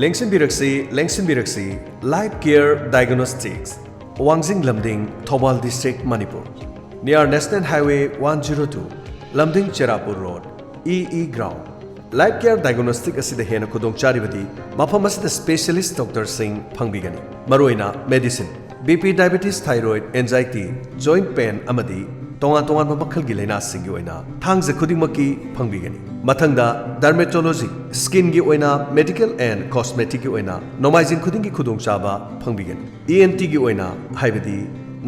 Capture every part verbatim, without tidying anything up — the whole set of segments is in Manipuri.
ꯂꯦꯡꯁꯤꯟꯕꯤꯔꯛꯁꯤ, ꯂꯦꯡꯁꯤꯟꯕꯤꯔꯛꯁꯤ, Life Care Diagnostics, ꯋꯥꯡꯖꯤꯡ ꯂꯝꯗꯤꯡ, Thoubal District, Manipur. Near National Highway one zero two, ꯂꯝꯗꯤꯡ ꯆꯦꯔꯥꯄꯨꯔ Road, E E Ground꯫ Life Care Diagnostic ꯑꯁꯤꯗ ꯍꯦꯟꯅ ꯈꯨꯗꯣꯡ ꯆꯥꯔꯤꯕꯗꯤ ꯃꯐꯝ ꯑꯁꯤꯗ specialist doctorꯁꯤꯡ ꯐꯪꯕꯤꯒꯅꯤ꯫ ꯃꯔꯨꯑꯣꯏꯅ medicine, B P, diabetes, thyroid, anxiety, joint pain ꯑꯃꯗꯤ ꯇꯣꯉꯥꯟ ꯇꯣꯉꯥꯟꯕ ꯃꯈꯜꯒꯤ ꯂꯥꯏꯅꯥꯁꯤꯡꯒꯤ ꯑꯣꯏꯅ ꯊꯥꯡꯖ ꯈꯨꯗꯤꯡꯃꯛꯀꯤ ꯐꯪꯕꯤꯒꯅꯤ꯫ ꯃꯊꯪꯗ dermatology, skinꯒꯤ ꯑꯣꯏꯅ medical and cosmeticꯀꯤ ꯑꯣꯏꯅ ꯅꯣꯡꯃꯥꯏꯖꯤꯡ ꯈꯨꯗꯤꯡꯒꯤ ꯈꯨꯗꯣꯡꯆꯥꯕ ꯐꯪꯕꯤꯒꯅꯤ꯫ E N Tꯒꯤ ꯑꯣꯏꯅ, ꯍꯥꯏꯕꯗꯤ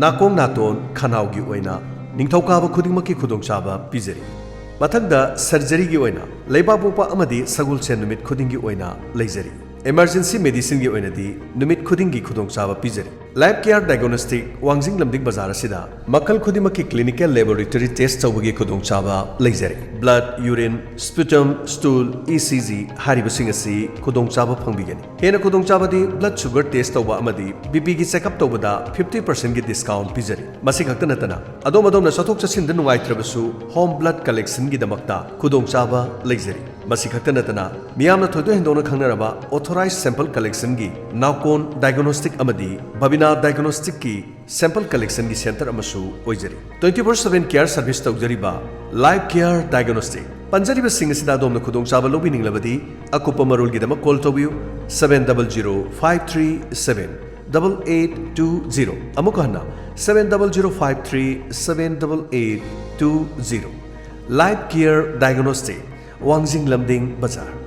ꯅꯥꯀꯣꯡ ꯅꯥꯇꯣꯟ ꯈꯅꯥꯎꯒꯤ ꯑꯣꯏꯅ ꯅꯤꯡꯊꯧꯀꯥꯕ ꯈꯨꯗꯤꯡꯃꯛꯀꯤ ꯈꯨꯗꯣꯡꯆꯥꯕ ꯄꯤꯖꯔꯤ꯫ ꯃꯊꯪꯗ surgeryꯒꯤ ꯑꯣꯏꯅ ꯂꯩꯕꯥꯛꯄꯣꯛꯄ ꯑꯃꯗꯤ ꯁꯒꯣꯜꯁꯦꯟ ꯅꯨꯃꯤꯠ ꯈꯨꯗꯤꯡꯒꯤ ꯑꯣꯏꯅ ꯂꯩꯖꯔꯤ꯫ Emergency medicineꯒꯤ ꯑꯣꯏꯅꯗꯤ ꯅꯨꯃꯤꯠ ꯈꯨꯗꯤꯡꯒꯤ ꯈꯨꯗꯣꯡꯆꯥꯕ ꯄꯤꯖꯔꯤ꯫ Life Care Diagnostic, ꯋꯥꯡꯖꯤꯡ ꯂꯝꯗꯤꯡ ꯕꯖꯥꯔ ꯑꯁꯤꯗ ꯃꯈꯜ ꯈꯨꯗꯤꯡꯃꯛꯀꯤ clinical laboratory test ꯇꯧꯕꯒꯤ ꯈꯨꯗꯣꯡꯆꯥꯕ ꯂꯩꯖꯔꯤ꯫ Blood, urine, sputum, stool, E C G ꯍꯥꯏꯔꯤꯕꯁꯤꯡ ꯑꯁꯤ ꯈꯨꯗꯣꯡꯆꯥꯕ ꯐꯪꯕꯤꯒꯅꯤ꯫ ꯍꯦꯟꯅ ꯈꯨꯗꯣꯡꯆꯥꯕꯗꯤ blood sugar test ꯇꯧꯕ ꯑꯃꯗꯤ B Pꯒꯤ checkup ꯇꯧꯕꯗ fifty percentꯒꯤ discount ꯄꯤꯖꯔꯤ꯫ ꯃꯁꯤ ꯈꯛꯇ ꯅꯠꯇꯅ, ꯑꯗꯣꯝ ꯑꯗꯣꯝꯅ ꯆꯠꯊꯣꯛ ꯆꯠꯁꯤꯟꯗ ꯅꯨꯡꯉꯥꯏꯇ꯭ꯔꯕꯁꯨ home blood collectionꯒꯤꯗꯃꯛꯇ ꯈꯨꯗꯣꯡꯆꯥꯕ ꯂꯩꯖꯔꯤ꯫ ꯃꯁꯤ ꯈꯛꯇ ꯅꯠꯇꯅ, ꯃꯤꯌꯥꯝꯅ ꯊꯣꯏꯗꯣꯛ ꯍꯦꯟꯗꯣꯛꯅ ꯈꯪꯅꯔꯕ authorized sample collectionꯒꯤ Naukon Diagnostic ꯑꯃꯗꯤ Babina Diagnosticꯀꯤ sample collectionꯒꯤ center ꯑꯃꯁꯨ ꯑꯣꯏꯖꯔꯤ꯫ Twenty four seven care service ꯇꯧꯖꯔꯤꯕ Life Care Diagnostic꯫ ꯄꯟꯖꯔꯤꯕꯁꯤꯡ ꯑꯁꯤꯗ ꯑꯗꯣꯝꯅ ꯈꯨꯗꯣꯡꯆꯥꯕ ꯂꯧꯕꯤꯅꯤꯡꯂꯕꯗꯤ, ꯑꯀꯨꯞꯄ ꯃꯔꯣꯜꯒꯤꯗꯃꯛ call ꯇꯧꯕꯤꯌꯨ, seven double zero five three seven double eight two zero꯫ ꯑꯃꯨꯛ ꯍꯟꯅ, seven double zero five three seven double eight two zero꯫ Life Care Diagnostic, ꯋꯥꯡꯖꯤꯡ ꯂꯝꯗꯤꯡ ꯕꯖꯥꯔ꯫